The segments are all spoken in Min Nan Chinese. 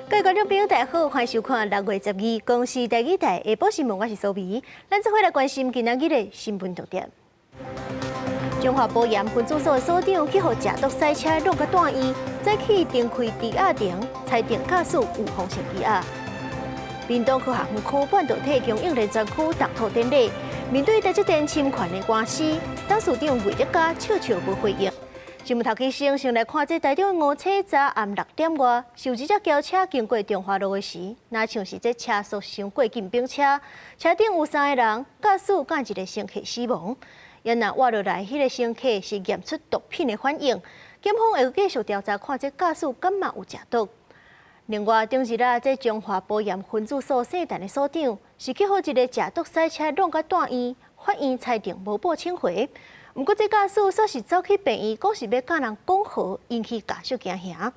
各位觀眾朋友，大家好，歡迎收看6月12公視台語台下晡新聞，我是蘇眉。咱做伙來關心今仔日的新聞重點。彰化埔鹽分駐所的所長去予食毒賽車弄甲住院，早起重開佇押庭，裁定駕駛有風險羈押。屏東科學園區半導體供應鏈專區動土典禮，面對台積電侵權的官司，董事長魏哲家笑笑無回應。新聞頭起先，先來看這台中五車昨暗6點外，有一隻轎車經過中華路的時，若像是這車速傷過緊逼車，車頂有三个人，駕駛佮一个乘客死亡。猶若倚落來，彼个乘客是驗出毒品的反應，檢方會繼續調查，看這駕駛敢嘛有食毒。另外，頂日啊，這彰化埔鹽分駐所姓陳的所長是去予一个食毒賽車弄甲住院，法院裁定無報請回。毋過，這駕駛煞是走去病院，講是欲佮人講和，引起家屬驚嚇。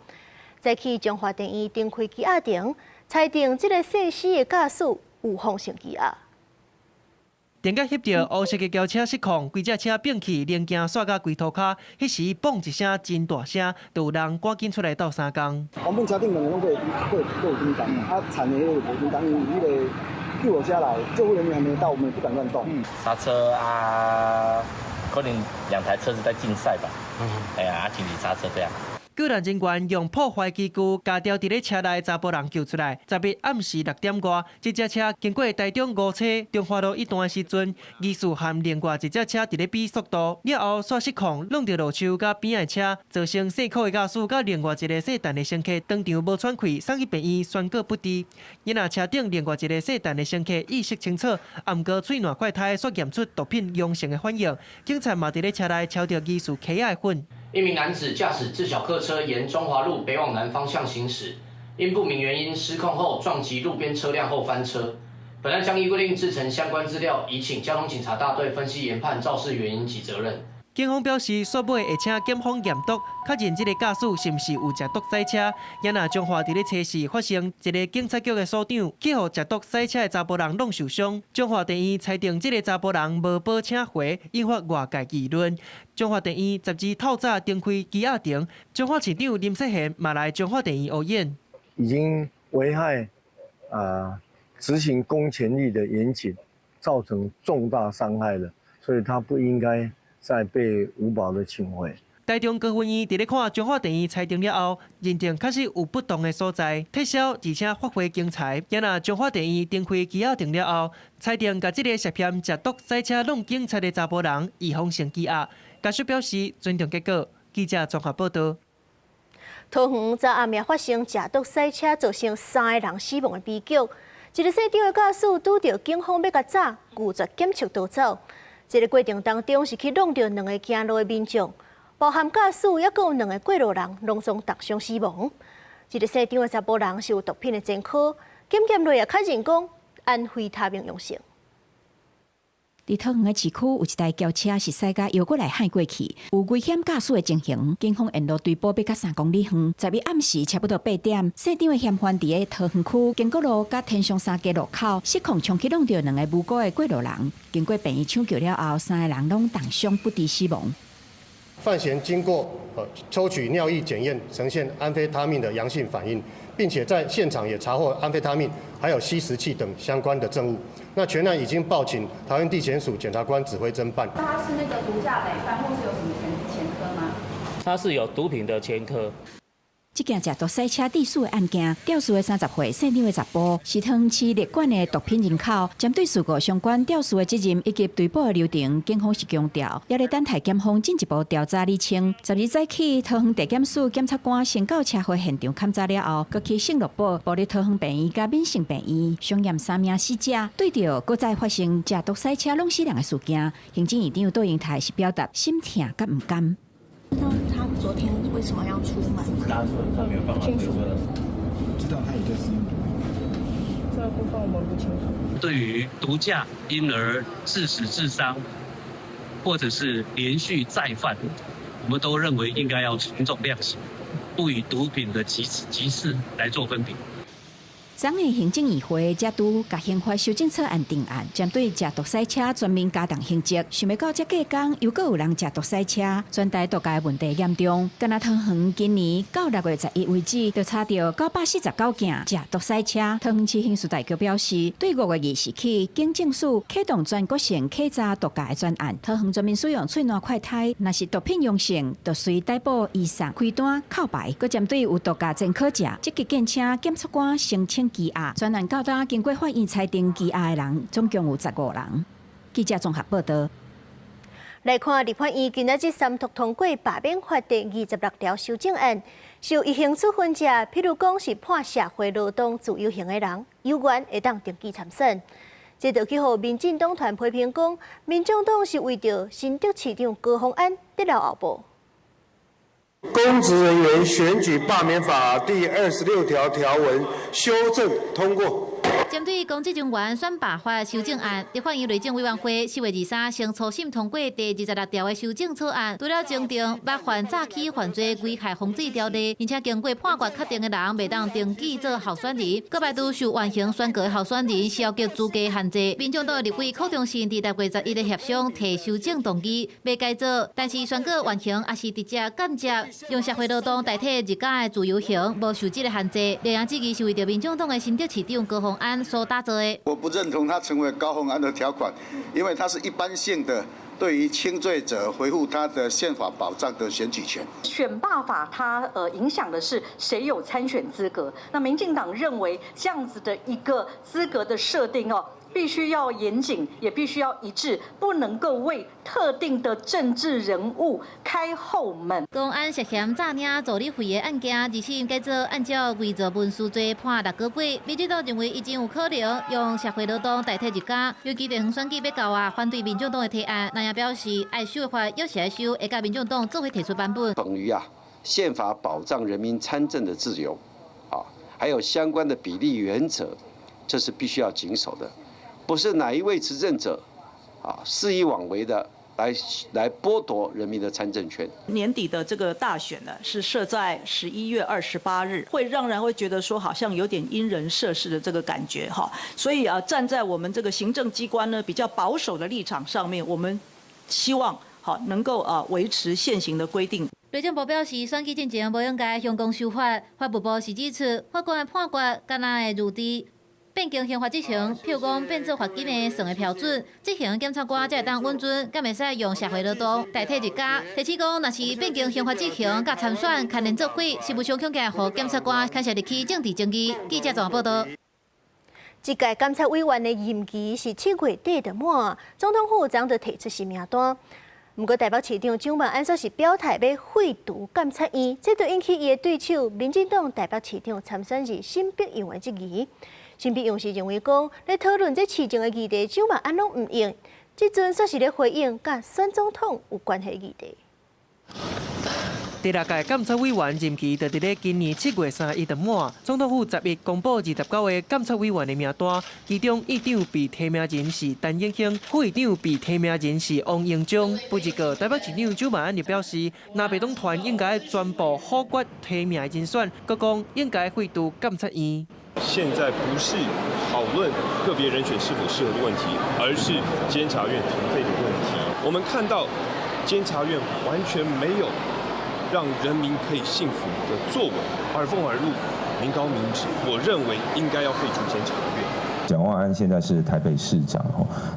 早起彰化地院重開羈押庭，裁定這个姓施的駕駛有風險羈押。電甲翕著烏色的轎車失控，規隻車變去零件煞甲規塗跤，彼時嘣一聲真大聲，就有人趕緊出來鬥相共。原本車頂兩个攏閣閣閣有叮當，啊，殘的彼个無叮當，因為彼个救護車來，救護人員還沒到，我們也不敢亂動。剎車啊，可能兩台車子在競賽吧。哎呀，緊急剎車這樣。救援人員用破壞機具共牢佇咧車內查埔人救出來。10日暗時6點外，這隻車經過台中五車中華路一段的時陣，疑似和另外一隻車佇咧比速度，了後煞失控，挵著路樹佮邊仔的車，造成姓柯的駕駛佮另外一个姓陳的乘客當場無喘氣，送去病院宣告不治。𪜶若車頂另外一个姓陳的乘客意識清楚，毋過喙瀾快苔煞驗出毒品陽性的反應，警察嘛佇咧車內抄著疑似 K 仔的粉。一名男子駕駛自小客車沿中華路北往南方向行駛，因不明原因失控後撞擊路邊車輛後翻車。本案將依規定製成相關資料，移請交通警察大隊分析研判肇事原因及責任。警方表示，煞尾會請檢方驗毒，確認這个駕駛是毋是有食毒賽車。猶若彰化佇咧初四發生一个警察局的所長去予食毒賽車的查埔人弄受傷，彰化地院裁定這个查埔人無保請回，引發外界議論。彰化地院12透早重開羈押庭，彰化市長林世賢嘛來彰化地院烏演。已經危害啊執行公權力的嚴謹，造成重大傷害了，所以他不應該再被無保的請回。台中高分院佇咧看彰化地院裁定了後，認定確實有不當的所在，撤銷而且發回重裁。猶若彰化地院重開羈押庭了後，裁定共這个涉嫌食毒賽車挵警察的查埔人預防性羈押。家屬表示尊重結果。記者綜合報道。桃園昨暗暝發生食毒賽車造成三个人死亡的悲劇，一个姓張的駕駛拄著警方欲共紮，拒絕檢測逃走。這个過程當中是去挵著兩个行路的民眾，包含駕駛，抑閣有兩个過路人，攏總重傷死亡。這个姓張的查埔人是有毒品的前科，檢驗落也確認講安非他命陽性。佇桃園的市區有一台轎車是駛甲搖過來幌過去，有危險駕駛的情形。警方沿路追捕欲甲3公里遠。10日暗時差不多8點，姓張的嫌犯佇个桃園區建國路佮天祥三街路口失控衝去挵著兩个無辜的過路人。經過病院搶救了後，三个人攏重傷不治死亡。范閒經過抽取尿液檢驗，呈現安非他命的陽性反應，並且在現場也查獲安非他命，還有吸食器等相關的證物。那全案已經報請桃園地檢署檢察官指揮偵辦。他是那個毒駕累犯，或是有什麼前科嗎？他是有毒品的前科。這件食毒賽車致死的案件，肇事的30歲姓張的查埔，是桃園市列管的毒品人口。針對事故相關肇事的責任以及追捕的流程，警方是強調，猶咧等待檢方進一步調查釐清。12早起，桃園地檢署檢察官先到車禍現場勘查了後，閣去聖樂堡部立桃園病院佮敏盛病院相驗三名死者，對著閣再發生食毒賽車挵死人的事件，行政院長杜英台是表達心疼佮毋甘。他昨天為什麼要出門？不清楚。知道他也在使用毒品。這個部分我們不清楚。對於毒駕因而致死致傷，或者是連續再犯，我們都認為應該要從重量刑，不以毒品的級次來做分別。昨昏行政院會才拄共刑法修正草案定案，針對食毒賽車全面加重刑責。想袂到這幾工又閣有人食毒賽車，全台毒駕問題嚴重。干焦桃園今年到6月11為止，就查著949件食毒賽車。桃園市刑事大局表示，對5月2日起，警政署啟動全國性稽查毒駕的專案。桃園全面使用喙瀾快篩，若是毒品陽性，就隨逮捕移送開單扣牌。閣針對有毒駕前科者，積極建請檢察官申請羈押。專案到今經過法院裁定羈押的人，總共有15人。記者綜合報道。來看立法院今仔日三讀通過罷免法第26條修正案，受異刑處分者，譬如講是判社會勞動自由刑的人，猶原會當登記參選。這就去予民進黨團批評講，民眾黨是為著新竹市長高虹安佇留後步。公職人員選舉罷免法第26條條文修正通過。針對公職人員選罷法修正案，立法院內政委員會4月23先初審通過第26條的修正草案，除了增訂捌犯早期犯罪危害風水條例，而且經過判決確定的人袂當登記做候選人，閣排除受緩刑宣告的候選人消極資格限制。民眾黨立委柯中信佇6月11的協商提修正動議，欲改做，但是宣告緩刑抑是直接間接用社會勞動代替入監的自由刑，無受這个限制。綠營質疑是為著民眾黨的新竹市長高虹安所打造的。我不認同他成為高虹安的條款，因為它是一般性的，對於輕罪者恢復他的憲法保障的選舉權。選罷法它影響的是誰有參選資格。那民進黨認為這樣子的一個資格的設定哦，必須要嚴謹，也必須要一致，不能夠為特定的政治人物開後門。高虹安涉嫌詐領助理費的案件，二審改做按照偽造文書罪判6個月。民進黨認為伊真有可能用社會勞動代替入監，尤其地方選舉欲到啊，反對民眾黨的提案，那也表示愛修的法猶是愛修，會佮民眾黨做伙提出版本。等於啊，憲法保障人民參政的自由，啊，還有相關的比例原則，這是必須要謹守的。不是哪一位執政者，啊，肆意妄為的來剝奪人民的參政權。年底的這個大選呢，是設在11月28日，會讓人會覺得說好像有點因人設事的這個感覺哈。所以啊，站在我們這個行政機關呢比較保守的立場上面，我們希望好能夠啊維持現行的規定。內政部表示，選舉進前無應該向公修法，法務部是指出，法官的判決敢若會如佇變更刑罰執行，譬如講變做罰金的算的標準，執行檢察官才會當穩準，敢會使用社會勞動代替入監。提醒講，若是變更刑罰執行佮參選牽連做伙，是無傷恐驚予檢察官牽涉入去政治爭議。記者綜合報道。這屆監察委員的任期是7月底就滿，總統府昨就提出新名單。毋過台北市長蔣萬安煞是表態欲廢除監察院，這就引起伊的對手民進黨台北市長參選人沈伯洋的質疑。沈伯洋是認為講，咧討論這市政的議題，蔣萬安攏毋應，這陣煞是咧回應佮選總統有關係議題。第六屆監察委員任期就佇咧今年7月31日就滿。總統府10日公布29個監察委員的名單，其中院長被提名人是陳永興，副院長被提名人是王榮章。不過，台北市長蔣萬安就表示，藍白黨團應該全部否決提名人選，閣講應該廢除監察院。現在不是討論個別人選是否適合的問題，而是監察院存廢的問題。我們看到監察院完全沒有讓人民可以信服的作為，爾風爾怒，民膏民脂。我認為應該要廢除監察院。蔣萬安現在是台北市長，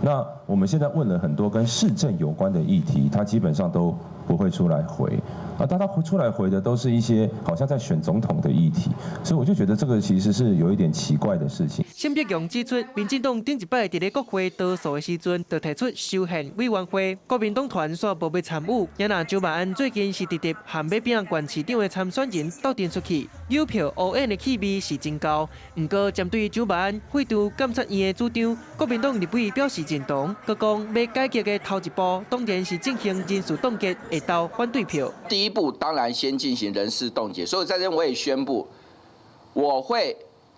那我們現在問了很多跟市政有關的議題，他基本上都不會出來回。啊，但他出來回的都是一些好像在選總統的議題，所以我就覺得這個其實是有一點奇怪的事情。沈伯洋指出，民進黨頂一擺佇咧國會多數的時陣，就提出修憲委員會，國民黨團煞無欲參與。也若蔣萬安最近是直直和欲拼縣市長的參選人鬥陣出去，有票烏煙的氣味是真高。毋過針對蔣萬安廢除監察院的主張，國民黨立委表示認同，閣講欲改革的頭一步，當然是進行人事凍結，會投反對票。第一步當然先進行人事凍結，所以在這邊我也宣布，我會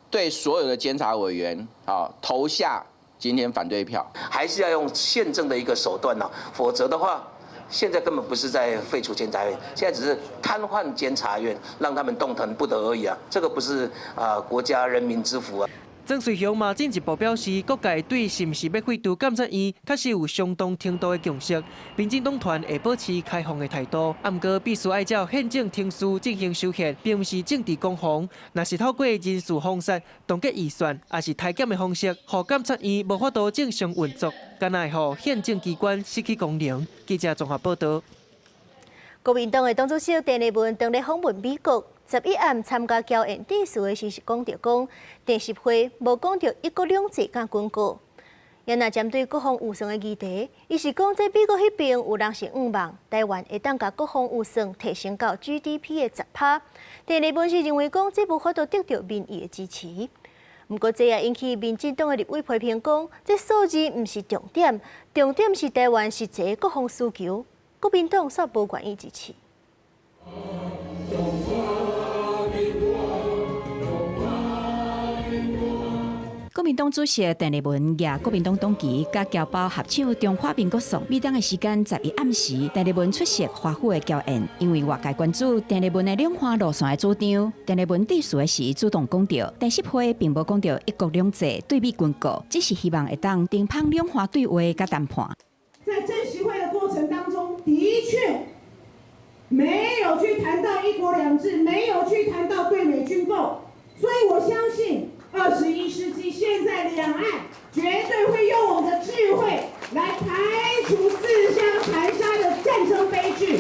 對所有的監察委員啊投下今天反對票，還是要用憲政的一個手段呢，否則的話，現在根本不是在廢除監察院，現在只是癱瘓監察院，讓他們動彈不得而已啊！這個不是啊國家人民之福啊！曾瑞雄嘛進一步表示，各界對是毋是欲廢除監察院，確實有相當程度的共識。民進黨團會保持開放的態度，啊，毋過必須按照憲政程序進行修憲，並毋是政治攻防。若是透過人事方式、凍結預算，抑是裁減的方式，予監察院無法度正常運作，敢若會予憲政機關失去功能。記者綜合報道。國民黨的黨主席鄭麗文當咧訪問美國。11暗參加僑宴致辭的時，是講著講，習習會無講著一國兩制佮軍購。也若針對國防預算的議題，伊是講在美國彼邊有人是向望台灣會當共國防預算提升到 GDP 的10%。鄭麗文是認為講這無法度得著民意的支持。毋過這也引起民進黨的立委批評講，這數字毋是重點，重點是台灣實際國防需求。國民黨煞無願意支持。國民黨主席鄭麗文舉國民黨黨旗，佮僑胞合唱《中華民國頌》。美東的時間11暗時，鄭麗文出席華府的僑宴，因為外界關注鄭麗文的兩岸路線的主張。鄭麗文致辭的時主動講著，習習會並無講著一國兩制對美軍購，只是希望會當平衡兩岸對話佮談判。在政習會的過程當中，的確沒有去談到一國兩制，沒有去談到對美軍購，所以我相信。21世紀，現在兩岸絕對會用我們的智慧來排除自相殘殺的戰爭悲劇。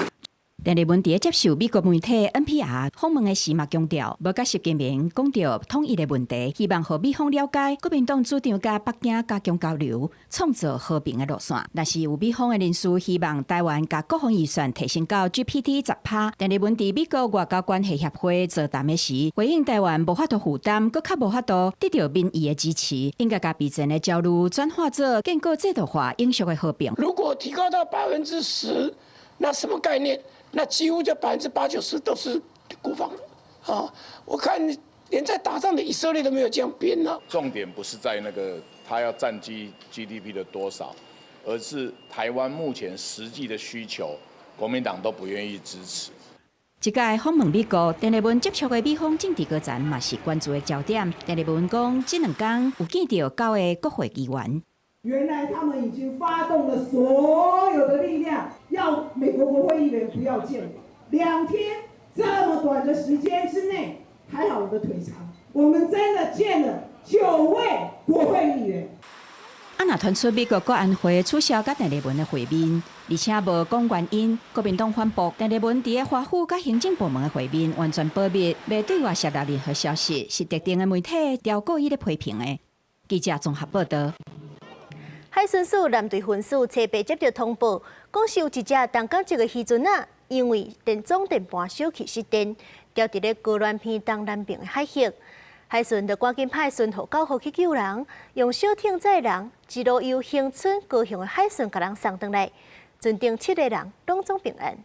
鄭麗文佇接受美國媒體 NPR 訪問的時嘛強調，無佮習近平講著統一的問題，希望予美方了解國民黨主張佮北京加強交流，創造和平的路線。若是有美方的人士希望台灣共國防預算提升到 GPT 10%，鄭麗文佇美國外交關係協會座談的時，回應台灣無法度負擔，閣較無法度得著民意的支持，應該共備戰的焦慮轉化做建構制度化永續的和平。如果提高到10%，那什麼概念？那幾乎就80%-90%都是國防了啊！我看連在打仗的以色列都沒有這樣編了。重點不是在那個他要佔 GDP 的多少，而是台灣目前實際的需求，國民黨都不願意支持。這屆訪問美國，鄭麗文接觸的美方政治高層嘛是關注的焦點。鄭麗文講，這兩天有見著9個國會議員。原來他們已經發動了所有的力量，要美國國會議員不要見我。2天這麼短的時間之內，還好我的腿長，我們真的見了9位國會議員。啊，若傳出美國國安會取消佮鄭麗文的會面，而且無講原因，國民黨反駁鄭麗文佇華府佮行政部門的會面完全保密，袂對外洩露任何消息，是特定的媒體刁故意咧批評的。記者綜合報道。海巡署南隊分署初八接著通報，講是有一隻東港籍的漁船仔，因為電總電盤小氣失電，牢佇咧高鑾鼻東南邊的海域。海巡就趕緊派巡護9號去救人，用小艇載人，一路由恆春、高雄的海巡共人送轉來，船頂7個人攏總平安。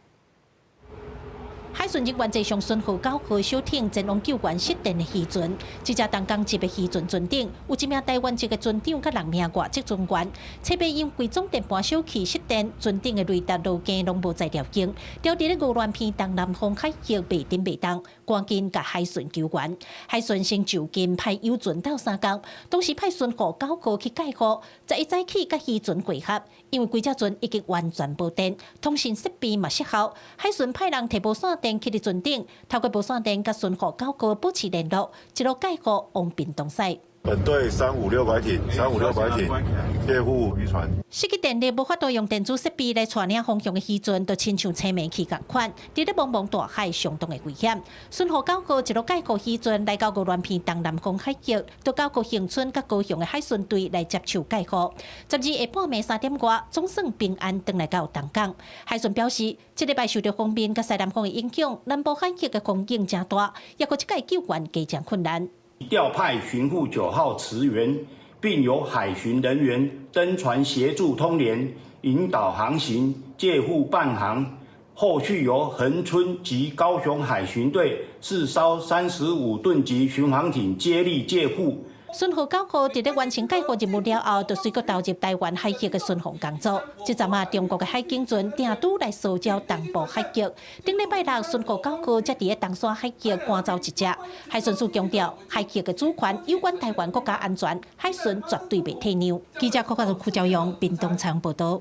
海巡人員坐上巡護9號小艇前往救援失電的漁船，這隻東港籍的漁船船頂有一名台灣籍的船長佮6名外籍船員。初八因為總電盤小氣失電，船頂的雷達路徑攏無在條件，牢佇咧鵝鑾鼻東南方海域袂振袂動，趕緊共海巡救援。海巡先就近派遊船鬥相共，同時派巡護9號去蓋護。11早起佮漁船會合，因為規隻船已經完全無電，通訊設備嘛失效。海巡派人提無線電去佇船頂，透過無線電佮巡護9號保持聯絡，一路蓋護往屏東駛。本隊356拐艇，356拐艇獵護漁船。失去電力，無法度用電子設備來帶領方向的漁船，就親像清明去仝款，佇咧茫茫大海相當的危險。巡護9號一路蓋護漁船來到鵝鑾鼻東南方海域，就交予恆春佮高雄的海巡隊來接手蓋護。12下半暝3點外，總算平安轉來到東港。海巡表示，這禮拜受著鋒面佮西南風的影響，南部海域的風景誠大，抑閣這屆救援加誠困難。調派巡護9號馳援，並由海巡人員登船協助通聯、引導航行、借護伴航。後續由恆春及高雄海巡隊4艘35噸級巡航艇接力借護。巡河九號佇咧完成載貨任務了後，就隨閣投入台灣海域的巡防工作。這陣啊，中國的海警船定拄來騷擾東部海域。頂禮拜六，巡河九號才佇咧東沙海域趕走一隻。海巡署強調，海域的主權攸關台灣國家安全，海巡絕對袂退讓。記者柯國傅昭陽，屏東採訪報導。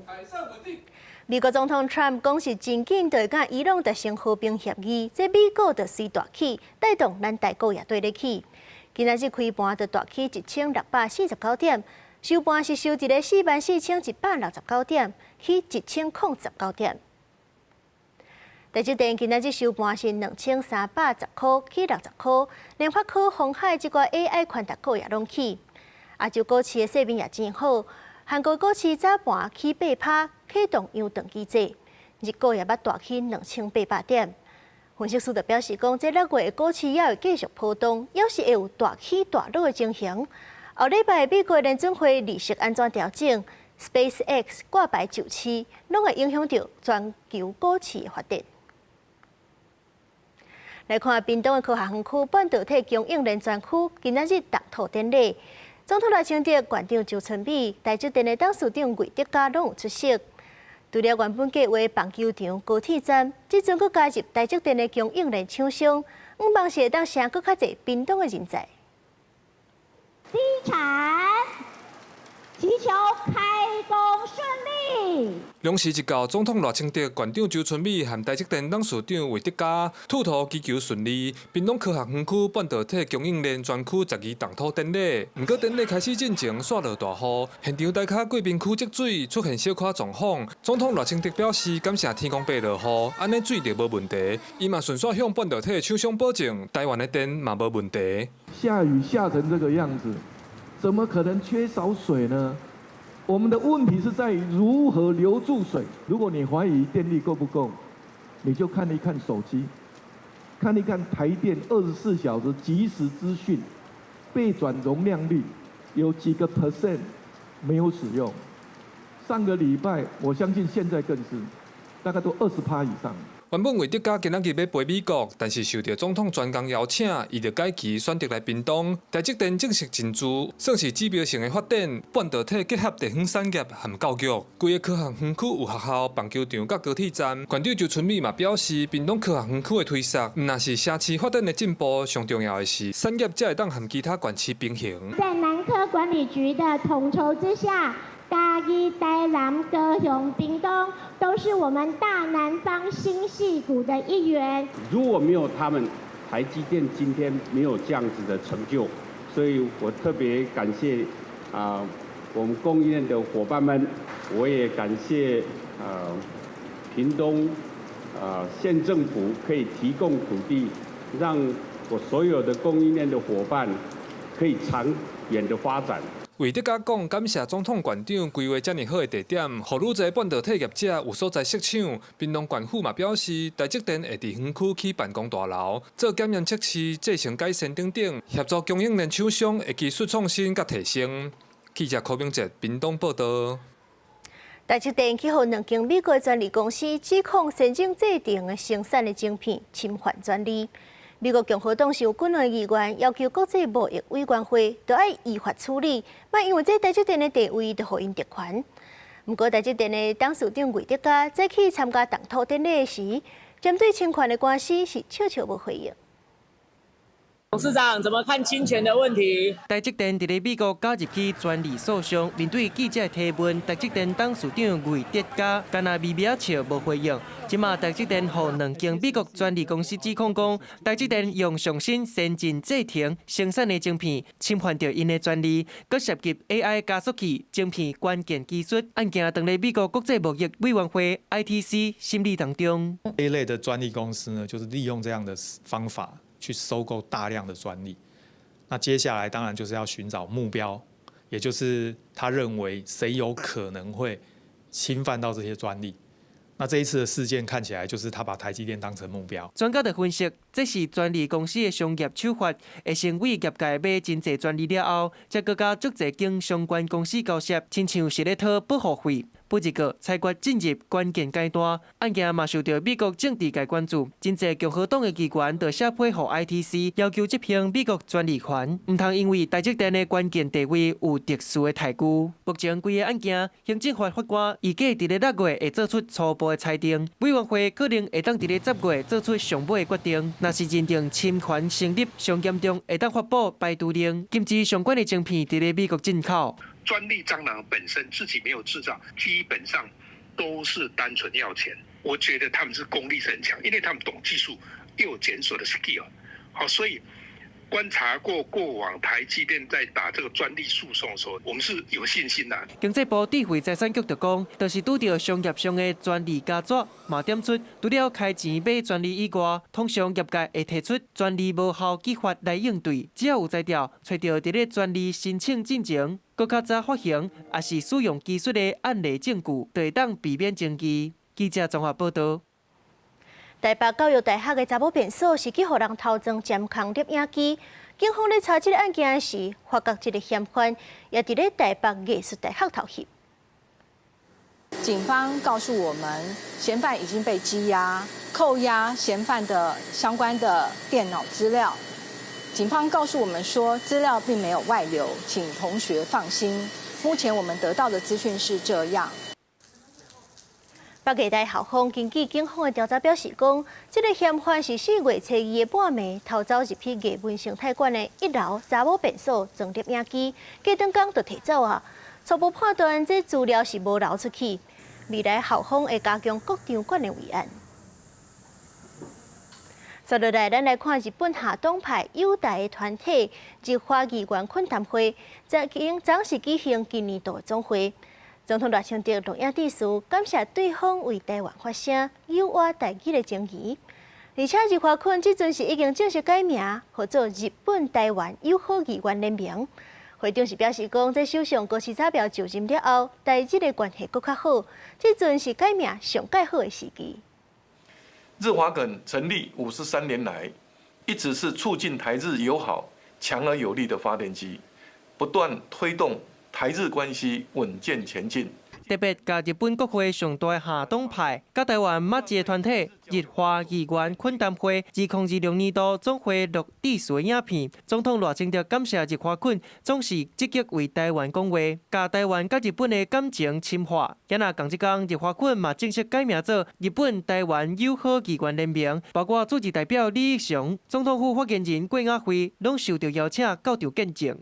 美國總統 Trump 講是真緊就會佮伊朗達成和平協議，這美股就隨大起，帶動咱台股也綴咧起。今仔日開盤就大起1649點，收盤是收佇咧44,169點，起1019點。台積電今仔日收盤是2310塊，起60塊。聯發科、鴻海這寡 AI 權值股也攏起。亞洲股市的勢面也真好，韓國股市早盤起8趴，啟動揚長機制，日股也捌大起2800點。分析師就表示講，這6月的股市也會繼續波動，猶是會有大起大落的情形。後禮拜美國聯準會利息按怎調整，SpaceX 掛牌上市，攏會影響著全球股市的發展。來看屏東的科學園區半導體供應鏈專區，今仔日動土典禮，總統賴清德、縣長周春米、台積電的董事長魏哲家攏有出席。除了原本計畫棒球場、高鐵站，這陣閣加入台積電的供應鏈廠商，向望是會當吸閣較濟屏東的人才。第一場，祈求開工順利。兩時一到，總統賴清德、縣長周春米和台積電董事長魏哲家吐土祈求順利。屏東科學園區半導體供應鏈專區12動土典禮，毋過典禮開始進前，煞落大雨，現場大坵貴賓區積水，出現小可狀況。總統賴清德表示感謝天公伯落雨，按呢水就無問題。伊嘛順紲向半導體廠商保證，台灣的電嘛無問題。下雨下成這個樣子，怎麼可能缺少水呢？我們的問題是在於如何留住水。如果你懷疑電力夠不夠，你就看一看手機，看一看台電24小時即時資訊，備轉容量率有幾個 percent 沒有使用。上個禮拜，我相信現在更是，大概都20趴以上。原本魏哲家今仔日欲飛美國，但是受著總統專工邀請，伊就改期選擇來屏東。台積電正式進駐，算是指標性的發展。半導體結合地方產業和教育，規个科學園區有學校、棒球場佮高鐵站。縣長周春米嘛表示，屏東科學園區的推捒，毋但是城市發展的進步，上重要的是產業才會當和其他縣市平衡。在南科管理局的統籌之下，嘉義、台南、高雄、屏東都是我們大南方新矽谷的一員。如果沒有他們，台積電今天沒有這樣子的成就，所以我特別感謝啊，我們供應鏈的夥伴們，我也感謝啊，屏東啊縣政府可以提供土地，讓我所有的供應鏈的夥伴可以長遠的發展。魏哲家講，感謝總統、縣長規劃遮爾好的地點，予愈濟半導體業者有所在設廠。屏東縣府嘛表示，台積電會佇園區起辦公大樓，做檢驗測試、製程改善等等，協助供應鏈廠商的技術創新佮提升。記者柯明哲屏東報導。台積電去予兩間美國專利公司指控先進製程的生產的晶片侵犯專利。美國共和黨是有幾个議員要求國際貿易委員會都愛依法處理，莫因為這台積電的地位就予𪜶特權。毋過台積電的董事長魏哲家早起參加動土典禮時，針對侵權的官司是笑笑無回應。董事長怎麼看侵權的問題？台積電佇咧美國加入起專利訴訟，面對記者提問，台積電董事長魏哲家干焦微微仔笑，無回應。這馬台積電予兩間美國專利公司指控講，台積電用上新先進製程生產的晶片侵犯著𪜶的專利，閣涉及 AI 加速器晶片關鍵技術。案件當咧美國國際貿易委員會 ITC 審理當中。這一類的專利公司呢，就是利用這樣的方法去收購大量的專利。那接下來當然就是要尋找目標，也就是他認為誰有可能會侵犯到這些專利。那這一次的事件看起來就是他把台積電當成目標。專家就分析，這是專利公司的商業手法，會先為業界買真濟專利了後，才閣佮足濟間相關公司交涉，親像是咧討保護費。不過裁決進入關鍵階段，案件嘛受著美國政治界關注。真濟共和黨的議員就寫批予 ITC，要求執行美國專利權，毋通因為台積電的關鍵地位有特殊的待遇。目前規个案件，行政法法官預計佇咧6月會做出初步的裁定，委員會可能會當佇咧10月做出上尾的決定。若是認定侵權成立，上嚴重會當發布排除令，禁止相關的晶片佇咧美國進口。專利蟑螂本身自己沒有製造，基本上都是單純要錢。我覺得他們是功力是很強，因為他們懂技術，又有檢索的 skill。好，所以觀察過過往台積電在打這個專利訴訟的時候，我們是有信心的。經濟部智慧財產局就講，就是拄著商業上的專利加紙，嘛點出除了開錢買專利以外，通常業界會提出專利無效技法來應對。只要有才調，揣著佇咧專利申請進前，閣較早發行，抑是使用技術的案例證據，就會當避免爭議。記者綜合報導。台北教育大學的查某便所是去予人偷裝監控攝影機，警方咧查這个案件時，發覺這个嫌犯也佇咧台北藝術大學偷翕。警方告訴我們，嫌犯已經被羈押，扣押嫌犯的相關的電腦資料。警方告訴我們說，資料並沒有外流，請同學放心。目前我們得到的資訊是這樣。北藝大校方根據警方的調查表示，講這个嫌犯是4月初二的半暝偷走入去藝文生態館的一樓查某便所裝攝影機，隔轉工就提走啊。初步判斷，這資料是無流出去。未來校方會加強各場館的維安。接落來，咱來看日本下黨派友台團體日華議員懇談會，昨經昨是舉行今年度的總會。總統賴清德錄影致辭，感謝對方為台灣發聲、友我台語的情誼。而且日華懇這陣是已經正式改名，號做日本台灣友好議員聯盟。會長是表示講，這首相高市早苗就任了後，台日的關係閣較好，這陣是改名上蓋好的時機。日華懇成立53年來，一直是促進台日友好強而有力的發電機，不斷推動台日關係穩健前進。特別共日本國會上大下黨派，佮台灣馬一个團體日華議員懇談會，2026年度總會錄致辭影片。總統賴清德感謝日華懇總是積極為台灣講話，共台灣佮日本的感情深化。今仔仝一工，日華懇嘛正式改名做日本台灣友好議員聯盟，包括自治代表李義祥、總統府發言人郭雅慧，攏受著邀請到場見證。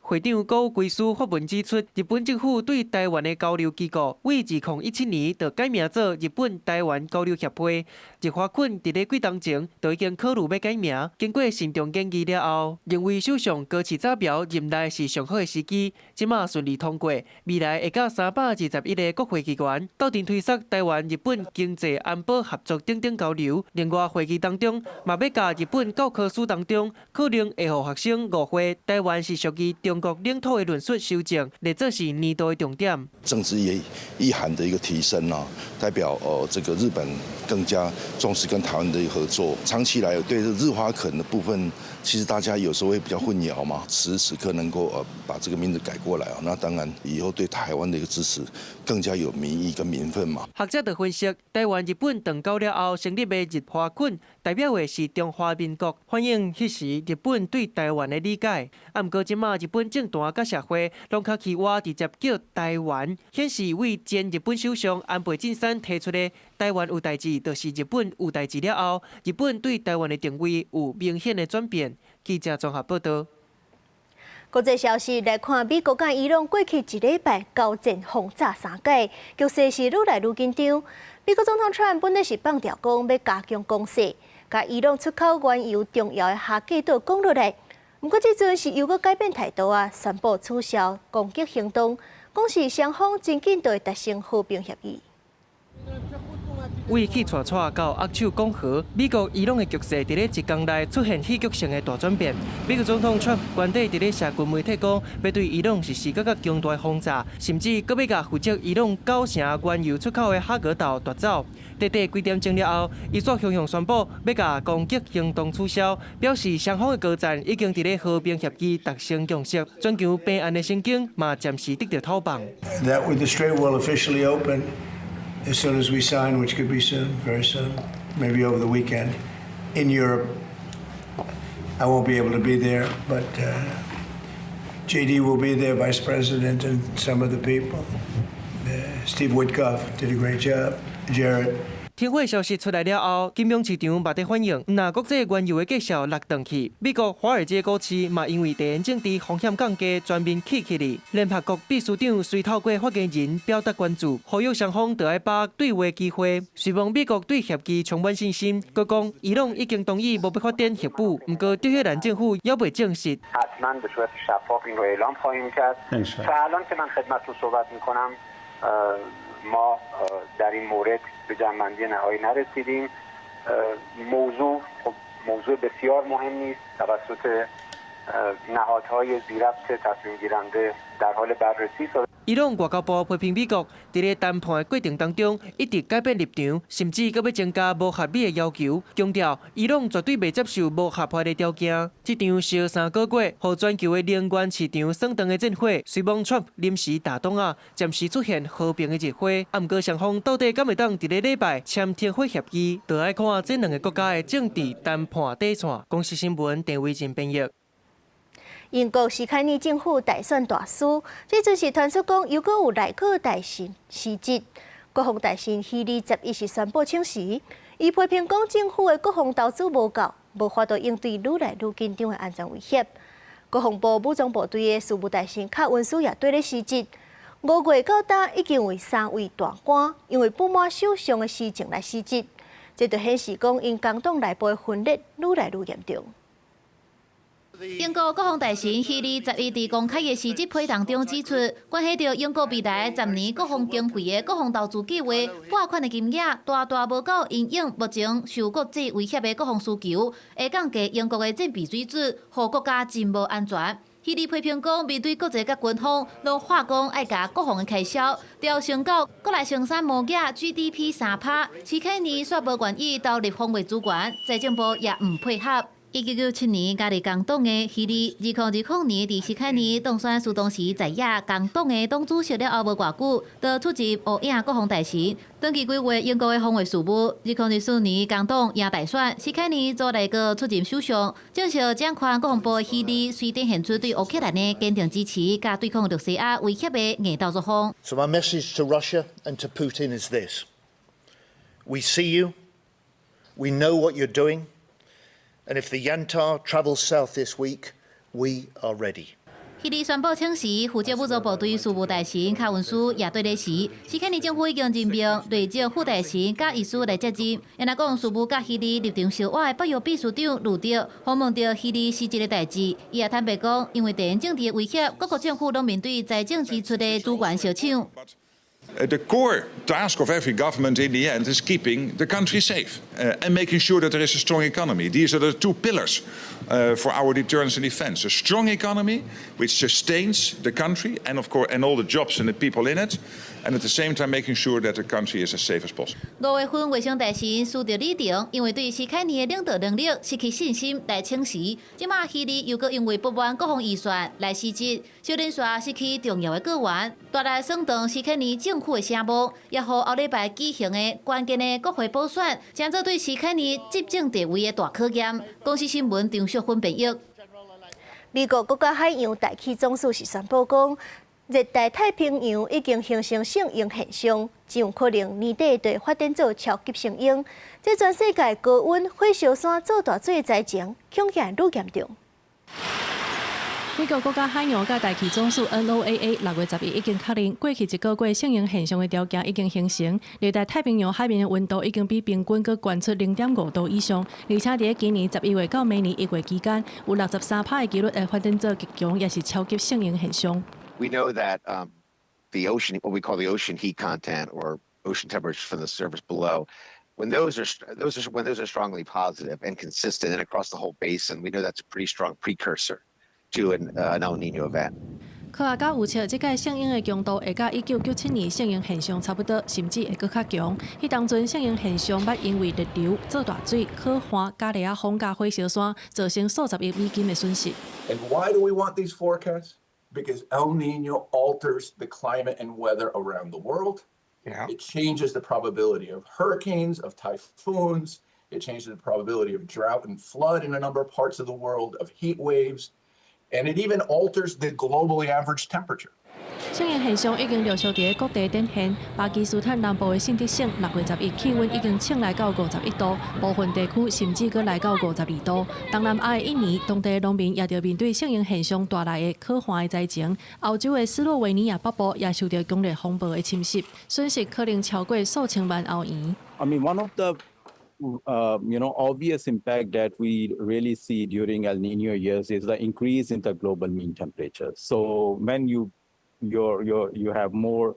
會長高圭司發文指出，日本政府對台灣的交流機構，為2017年就改名做日本台灣交流協會。日華懇佇咧幾冬前就已經考慮欲改名，經過慎重研議了後，認為首相高市早苗任內是上好的時機，這馬順利通過，未來會佮321个國會議員鬥陣推捒台灣日本經濟安保合作等等交流。另外，會議當中嘛欲共日本教科書當中可能會予學生誤會台灣是屬於中國領土的論述修正，列做是年度的重點。政治意意涵的一個提升啊，代表這個日本更加重視跟台灣的一個合作。長期來對日華懇的部分，其實大家有時候會比較混淆嘛。此時此刻能夠把這個名字改過來啊，那當然以後對台灣的一個支持更加有民意跟民憤嘛。學者就分析，台灣日本斷交了後成立的日華懇，代表的是中華民國，反映彼時日本對台灣的理解。啊，毋過這馬日本政壇佮社會攏較喜歡直接叫台灣，顯示為前日本首相安倍晉三提出的台灣有代誌，就是日本有代誌了後，日本對台灣的定位有明顯的轉變。記者綜合報導。國際消息來看，美國佮伊朗過去一禮拜交戰轟炸三擺，局勢是愈來愈緊張。美國總統川普本來是放調講欲加強攻勢，共伊朗出口原油重要的哈格島講落來。毋過這陣是又閣改變態度啊，宣布取消攻擊行動，講是雙方真緊就會達成和平協議。為氣掣掣到握手講和，美國伊朗的局勢佇咧一工內出現戲劇性的大轉變。美國總統川普官邸佇咧社群媒體講，欲對伊朗實施閣較強大的轟炸，甚至閣欲共負責伊朗九成原油出口的哈格島奪走。短短幾點鐘了後，伊煞雄雄宣布欲共攻擊行動取消，表示雙方的高層已經佇咧和平協議達成共識，全球平安的神經嘛暫時得著透放。 That the strait will officially open as soon as we sign, which could be soon, very soon, maybe over the weekend. In Europe, I won't be able to be there, but JD will be there, Vice President, and some of the people. Steve Witkoff did a great job. Jared. 停火消息出來了後，金融市場嘛佇反應，若國際原油的價數落轉去，美國華爾街股市嘛因為地緣政治風險降低，全面起起來。聯合國秘書長隨透過發言人表達關注，呼籲雙方著愛把握對話機會。雖罔美國對協議充滿信心，閣講伊朗已經同意無欲發展核武，毋過德黑蘭政府猶未證實。 حتما به صورت شفاف این رو اعلام خواهیم کرد. تا الان که من خدمتتون صحبت میکنم ما در این مورد به جمع‌بندی نهایی نرسیدیم. موضوع خب موضوع بسیار مهمی است توسط نهادهای ذیربط تصمیم گیرنده در حال بررسی است. 伊朗外交部批評美國佇咧談判的過程當中一直改變立場，甚至閣欲增加無合理的要求，強調伊朗絕對袂接受無合法的條件。這場燒三個月，予全球的能源市場損斷的戰火，雖罔川普臨時打擋仔，暫時出現和平的熱火。啊，毋過雙方到底敢會當佇咧禮拜簽停火協議，就愛看這兩個國家的政治談判底線。公視新聞鄭惟仁編譯。英國史凱尼政府大選大輸，這陣時傳出講猶閣有內閣大臣辭職。國防大臣希利11是宣布請辭，伊批評講政府的國防投資無夠，無法度應對愈來愈緊張的安全威脅。國防部武裝部隊的事務大臣卡溫斯也綴咧辭職。5月到今已經有三位大官因為不滿首相的施政來辭職，這就顯示講𪜶工黨內部的分裂愈來愈嚴重。英國國防大臣希利11佇公開的辭職批當中指出，關係著英國未來10年國防經費的國防投資計劃撥款的金額大大無夠因應目前受國際威脅的國防需求，會降低英國的戰備水準，予國家真無安全。希利批評講，面對國際佮軍方攏喊講愛共國防的開銷調升到國內生產模額 GDP 3%，史凱尼煞無願意投入防衛資源，財政部也毋配合。1997年加入工黨的希利，2020年佇史凱尼當選蘇當時在野工黨的黨主席了後無偌久，就出任烏影國防大臣。長期規劃英國的防衛事務。2024年工黨贏大選，史凱尼做內閣出任首相，正式掌權國防部的希利，隨展現出對烏克蘭的堅定支持，佮對抗羅西亞威脅的硬鬥作風。 So my message to Russia and to Putin is this: We see you, we know what you're doing. And if the Yantar travels south this week, we are ready. 希利宣布請辭，負責武裝部隊事務大臣卡文斯也綴咧辭。史凱尼政府已經任命內政副大臣佮意思來接任。按若講事務佮希利立場相倚的北約秘書長呂德訪問著希利辭職的代誌，伊也坦白講，因為地緣政治的威脅，各國政府攏面對財政支出的資源相搶。 The core task of every government in the end is keeping the country safe and making sure that there is a strong economy. These are the two pillars for our deterrence and defense. A strong economy which sustains the country and of course and all the jobs and the people in it, and at the same time making sure that the country is as safe as possible. 5月份，衛生大臣蘇德里廷因為對史凱尼的領導能力失去信心來請辭，這馬希利又閣因為不滿國防預算來辭職，小連續失去重要的閣員，帶來損斷史凱尼政府的聲望，也予後禮拜舉行的關鍵的國會補選，成做對史凱尼執政地位的大考驗。公視新聞張淑芬編譯。美國國家海洋大氣總署是宣布講，熱帶太平洋已經形成聖嬰現象，真有可能年底就會發展做超級聖嬰。這全世界高溫火燒山做大水的災情，恐驚愈嚴重。美國國家海洋佮大氣總署 NOAA 6月11已經確認，過去一個月聖嬰現象的條件已經形成。熱帶太平洋海面的溫度已經比平均閣懸出0.5度以上，而且佇今年11月到明年1月期間，有63%的幾率會發展做極強，抑是超級聖嬰現象。 We know that the ocean, what we call the ocean heat content or ocean temperature from the surface below, When those are strongly positive and consistent and across the whole basin, we know that's a pretty strong precursor to an El Nino event. 科學家預測，這屆聖嬰的強度會佮1997年聖嬰現象差不多，甚至會閣較強。彼當陣聖嬰現象捌因為熱流、做大水、可旱、加熱仔風佮火燒山，造成數十億美金的損失。 And why do we want these forecasts? Because El Nino alters the climate and weather around the world. It changes the probability of hurricanes, of typhoons. It changes the probability of drought and flood in a number of parts of the world, of heat waves. And it even alters the globally average temperature. 聖嬰現象已經陸續佇各地展現。巴基斯坦南部的信德省6月11氣溫已經衝來到51度，部分地區甚至閣來到52度。東南亞的印尼，當地農民也著面對聖嬰現象帶來的可旱的災情。歐洲的斯洛維尼亞北部也受著強烈風暴的侵襲，損失可能超過數千萬歐元。 I mean, one of the obvious impact that we really see during El Nino years is the increase in the global mean temperature. So when you have more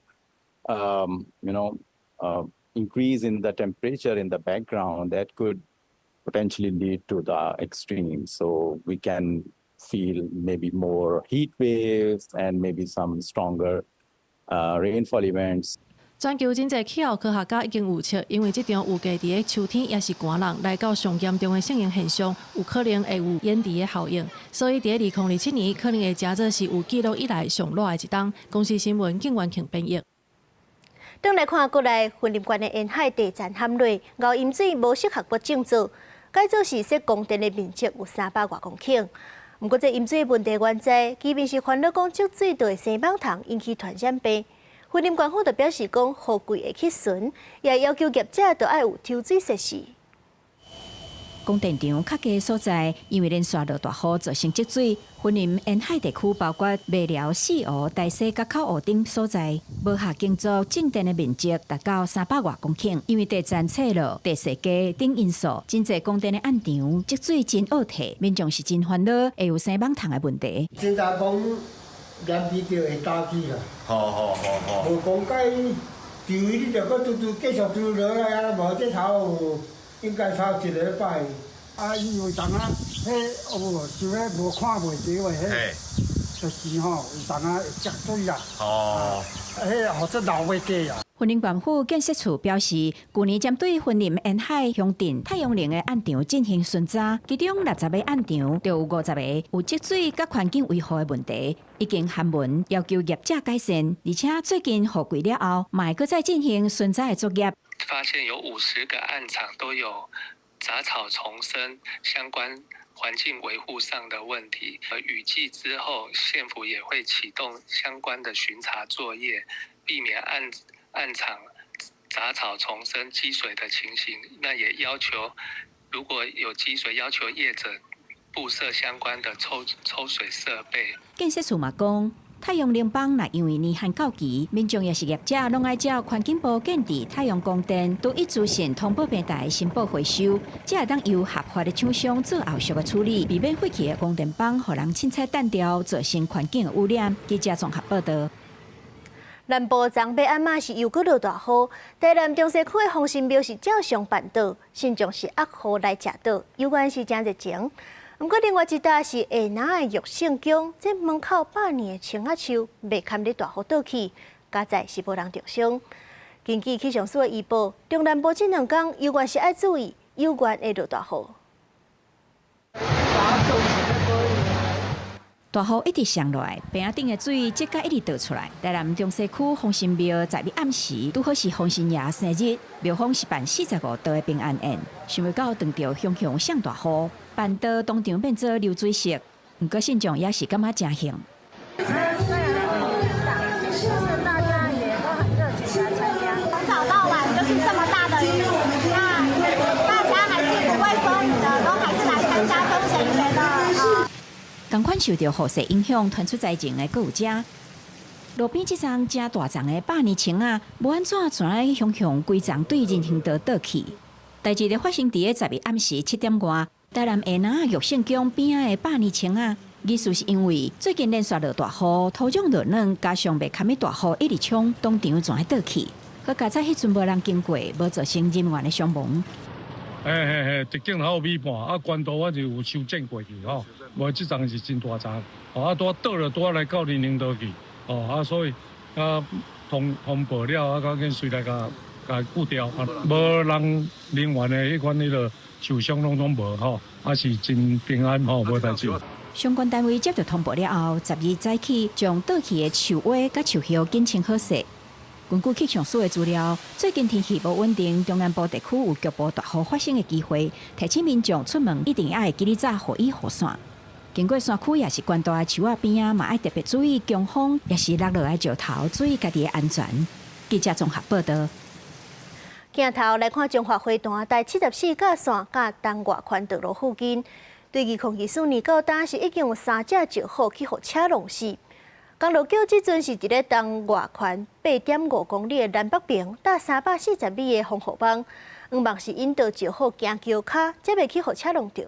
increase in the temperature in the background, that could potentially lead to the extreme. So we can feel maybe more heat waves and maybe some stronger rainfall events. 全球真濟氣候科學家已經預測，因為這場預計佇咧秋天抑是寒冷來到上嚴重的聖嬰現象，有可能會有延遲的效應。所以佇咧2027年可能會成做是有記錄以來上熱的一冬。公視新聞景元慶編譯。轉來看國內雲林縣的沿海地層陷落，敖飲水無適合閣種作，改做是設供電的面積有300外公頃。毋過這飲水問題原在，居民是煩惱講積水就會生蠓蟲，引起傳染病。雲林縣府就表示講，雨季會去巡，也要求業者著愛有抽水設施。供電場較低所在，因為連續落大雨造成積水。雲林沿海地區包括麥寮、四湖、大溪佮口湖等所在，無合耕作種電的面積達到300外公頃。因為地層脆弱、地勢低等因素，真濟供電的暗場積水真惡退，民眾是真煩惱會有生蠓蟲的問題。真正講連皮就會焦去啦。好好好好。無講解，除非你著閣拄拄繼續拄落來啊，無這頭應該頭一禮拜。啊，因為當啊，彼哦，像彼無看袂著的彼，就是吼，有當啊會積水啦。哦。彼予做流袂過啊。雲林縣府建設處表示，舊年針對雲林沿海鄉鎮太陽能的暗場進行巡查，其中60個暗場就有50個有積水佮環境維護的問題，已經函文要求業者改善，而且最近雨季了後，嘛會閣再進行巡查的作業。發現有50個暗場都有雜草叢生相關環境維護上的問題。雨季之後，縣府也會啟動相關的巡查作業，避免暗場雜草叢生積水的情形。那也要求，如果有積水，要求業者布設相關的抽水設備。建設處嘛講，太陽能板若因為年限到期，民眾抑是業者攏愛照環境部建置太陽光電拄一次性通報平台申報回收，才會當由合法的廠商做後續的處理，避免廢棄的光電板予人凊彩擲掉，造成環境的污染。記者綜合報導。南部昨暝暗暝是又閣落大雨，台南中西區的風神廟是照常辦桌，信眾是壓雨來食桌，猶原是誠熱情。毋過另外一搭是下林的玉聖宮，這門口百年的松仔樹袂堪咧大雨倒去，佳哉是無人著傷。根據氣象署的預報，中南部這兩工猶原是愛注意，猶原會落大雨。大雨一直上落來，棚仔頂的水積甲一直倒出來。台南中西區風神廟昨日暗時，拄好是風神爺生日，廟方是辦45桌的平安宴，想袂到撞著熊熊上大雨，辦桌當場變做流水席。毋過信眾也是感覺誠興。雖然是大家也都很熱情來參加，從早到晚就是這麼大的雨，那大家還是不畏風雨的，都還是來參加風神節的啊。仝款受著雨勢影響，傳出災情的閣有遮。路邊這叢誠大叢的百年松仔，無按怎跩來雄雄規叢對人行道倒去。代誌就發生佇咧10日暗時7點外，台南下林玉聖宮邊仔的百年松仔，疑似是因為最近連續落大雨，土壤落軟，加上袂堪得大雨一直沖，當場跩倒去。好佳哉彼陣無人經過，無造成人員的傷亡。嘿嘿嘿，直徑頭有米半，啊，寬度我就有修正過去吼，無這層是真大層，哦，啊，拄倒了拄來到人行道去，哦，啊，所以啊通通報了，啊，趕緊隨來共共固掉，啊，無人人員的彼款彼个受傷攏總無吼，啊是真平安吼，無代誌。相關單位接到通報了後，12早起將倒去的樹葉佮樹葉緊清好勢。根據氣象署的資料，最近天氣無穩定，中南部地區有局部大雨發生的機會，提醒民眾出門一定愛記得帶雨衣、雨傘。經過山區抑是懸大的樹仔邊仔，嘛愛特別注意強風，抑是落落來石頭，注意家己的安全。記者綜合報道。鏡頭來看彰化花壇台74甲線佮東外環道路附近，對2024年到今是已經有三隻石虎去予車弄死。公路局這陣是佇咧東外環8.5公里的南北爿，搭340米的防護網，向望是引導石虎行橋跤，才袂去予車弄著。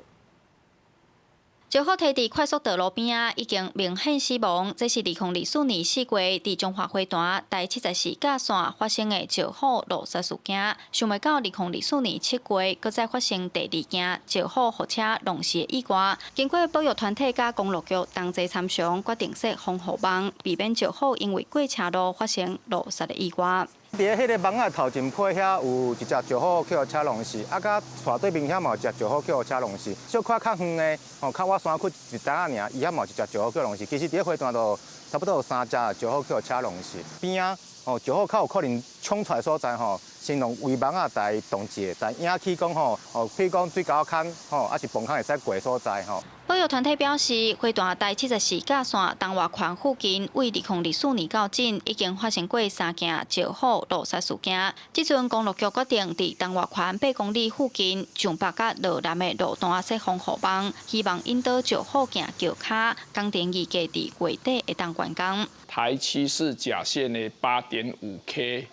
石虎䖙佇快速道路邊仔已經明顯死亡，這是2024年4月佇彰化花壇台74甲線發生的石虎路殺事件。想袂到2024年7月，閣再發生第二件石虎予車弄死的意外。經過保育團體佮公路局同齊參詳，決定設防護網，避免石虎因為過車路發生路殺的意外。佇咧彼个網仔頭前坡遐有一隻石虎去予車弄死，啊，佮斜對面遐嘛有一隻石虎去予車弄死。小可較遠的，吼，較倚山區一層仔爾，伊遐嘛有一隻石虎去弄死。其實佇咧花壇度差不多有三隻石虎去予車弄死。邊仔吼，石虎較有可能衝出來所在吼，先用圍網仔來擋一下，但引起講吼，哦，比如講水溝坑吼，抑是崩坑會使過所在吼。保育團體表示，花壇台74甲線東外環附近，為2024年到今已經發生過三件石虎路殺事件。這陣公路局決定佇東外環8公里附近上北佮落南的路段設防護網，希望引導石虎行橋跤。工程預計佇月底會當完工。台74甲線的8.5 K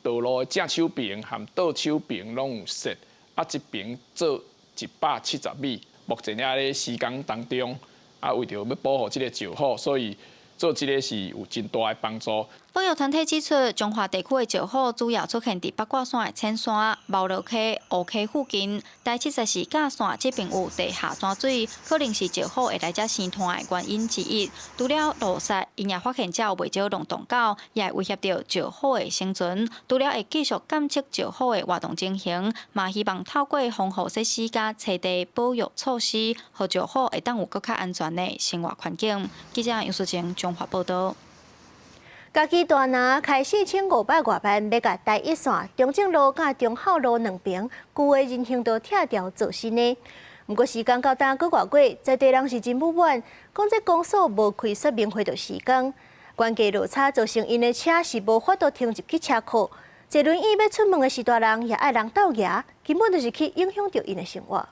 道路的正手爿和倒手爿攏有設，啊，一爿做170米。目前遐咧施工當中，啊，為著欲保護這个石虎，所以做這个是有真大的幫助。保育團體指出，彰化地區的石虎主要出現佇八卦山的淺山、貓落溪、烏溪附近。台74甲線這爿有地下泉水，可能是石虎會來遮生湠的原因之一。除了路殺，𪜶也發現遮有袂少浪蕩狗，也會威脅著石虎的生存。除了會繼續監測石虎的活動情形，嘛希望透過防護設施佮冊地保育措施，予石虎會當有閣較安全的生活環境。記者楊淑靜彰化報導。嘉義大拿開4500外萬，欲共台一線中正路佮忠孝路兩爿舊的人行道拆掉做新的。毋過時間到今閣外月，在地人是真不滿，講這公所無開說明會就施工，懸低落差造成𪜶的車是無法度停入去車庫，坐輪椅欲出門的序大人也愛人鬥蜈，根本就是去影響著𪜶的生活。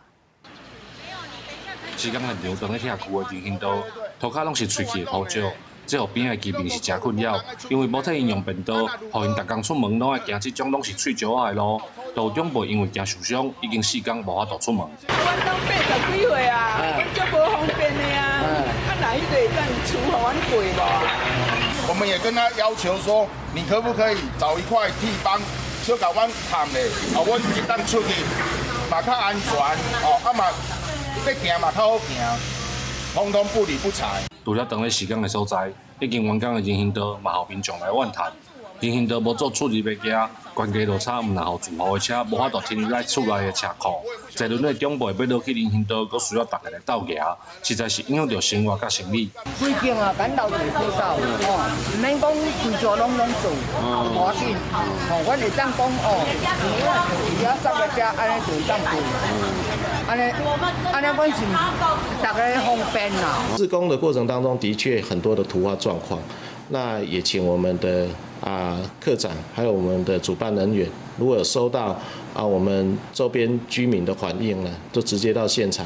施工現場當咧拆舊的人行道，塗跤攏是碎去的土石。這予邊仔的居民是誠困擾，因為無替𪜶用便道，予𪜶逐工出門攏愛行這種攏是碎石仔的路。路長輩因為驚受傷，已經4工無法度出門。阮攏80幾歲啊，阮足無方便的啊，啊若彼個會當厝予阮過無啊？我們也跟他要求說，你可不可以找一塊地方，小共阮崁咧，啊，阮會當出去嘛較安全，哦，啊嘛欲行嘛較好行，通通不理不睬。除了當咧施工的所在，已經完工的人行道嘛，予民眾來怨嘆。人行道無做出入的行，懸低落差毋但予住戶的車無法度停入來厝內的車庫，坐輪椅長輩欲落去人行道，閣需要逐家來鬥蜈，實在是影響著生活佮生理。規間啊，咱留一個洗手，哦，毋免講規座攏攏做，無要緊，吼，阮會當講哦，伫遐塞個車，按呢就會當過，按呢，按呢，阮是逐家方便啦。施工的過程當中，的確很多的突發狀況，那也請我們的課長，還有我們的主辦人員，如果有收到我們周邊居民的反應呢，就直接到現場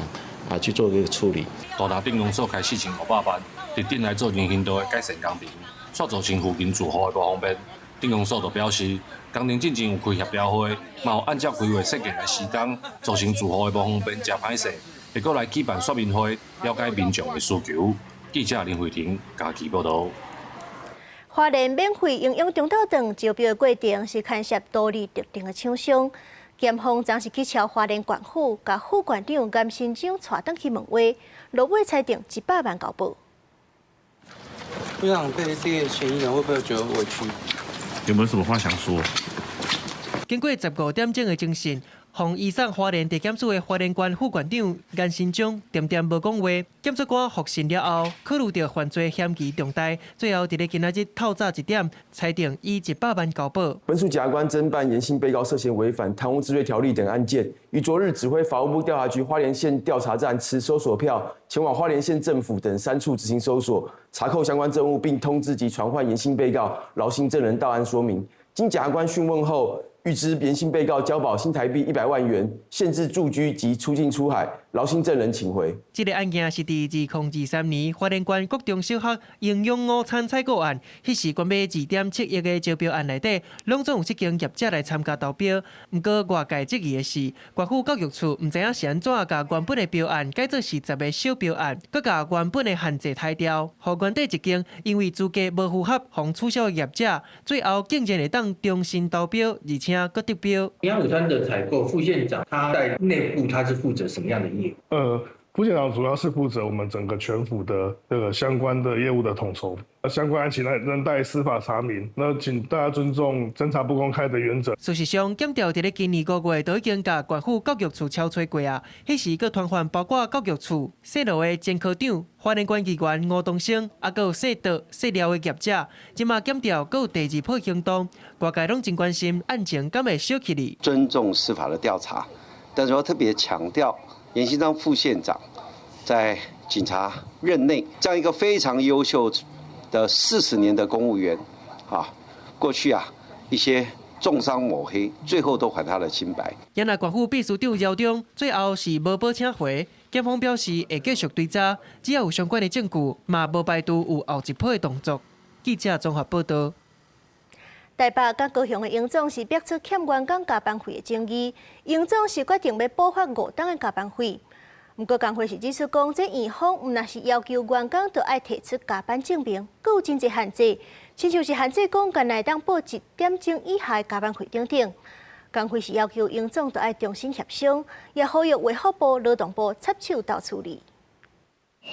去做一個處理。大林鎮公所開4500萬，佇鎮內做人行道的改善工程，煞造成附近住戶的無方便。鎮公所就表示，工程進前有開協調會，嘛有按照規劃設計來施工，造成住戶的無方便，誠歹勢，會閣來舉辦說明會，了解民眾的需求。記者林慧婷嘉義報導。花蓮免費營養中晝頓招標的過程是牽涉多利特定的廠商，檢方昨是去敲花蓮縣府，共副縣長顏新章帶轉去問話，落尾裁定100萬交保。不想被列嫌疑人，會不會覺得委屈？有沒有什麼話想說？經過15點鐘的偵訊，予移送花蓮地檢署的花蓮縣副縣長顏新章，恬恬無講話。檢察官複訊了後，考慮著犯罪嫌疑重大，最後佇咧今仔日透早一點，裁定以100萬交保。本署檢察官偵辦顏姓被告涉嫌違反貪污治罪條例等案件，於昨日指揮法務部調查局花蓮縣調查站持搜索票前往花蓮縣政府等三處執行搜索，查扣相關證物，並通知及傳喚顏姓被告、饒姓證人到案說明。經檢察官訊問後，諭知顏姓被告交保新台幣100萬元，限制住居及出進出海，饒姓證人請回。這个案件是佇2023年花蓮縣國中小學營養午餐採購案，彼時關買2.7億的招標案內底，攏總有七間業者來參加投標。毋過外界質疑的是，縣府教育處毋知影是按怎共原本的標案改做是10个小標案，閣共原本的限制刣掉，予原底一間因為資格無符合，予取消的業者，最後竟然會當重新投標，而且閣得標。營養午餐的採購，副縣長他在內部他是負責什麼樣的業務？副縣長主要是負責我們整個全府的這個相關的業務的統籌，相關案情仍待司法查明。那請大家尊重偵查不公開的原則。事實上，檢調佇咧今年5月就已經共縣府教育處敲催過啊，彼時閣傳喚包括教育處、姓羅的前科長、花蓮縣議員吳東升，啊，閣有姓杜、姓廖的業者，這馬檢調閣有第二波行動，外界攏真關心案情敢會燒起來。尊重司法的調查，但是我特別強調，顏新章副縣長在警察任內，這樣一個非常優秀的40年的公務員，啊，過去啊一些中傷抹黑，最後都還他的清白。原來縣府秘書長饒中最後是無保請回，檢方表示會繼續追查，只要有相關的證據，嘛無排除有後一波的動作。記者綜合報道。台北佮高雄的榮總是逼出欠員工加班費的爭議，榮總是決定欲補發5冬的加班費。毋過工會是指出講，這院方毋但是要求員工著愛提出加班證明，閣有真濟限制，親像是限制講，干焦會當報1點鐘以下的加班費等等。工會是要求榮總著愛重新協商，也呼籲衛福部、勞動部插手鬥處理。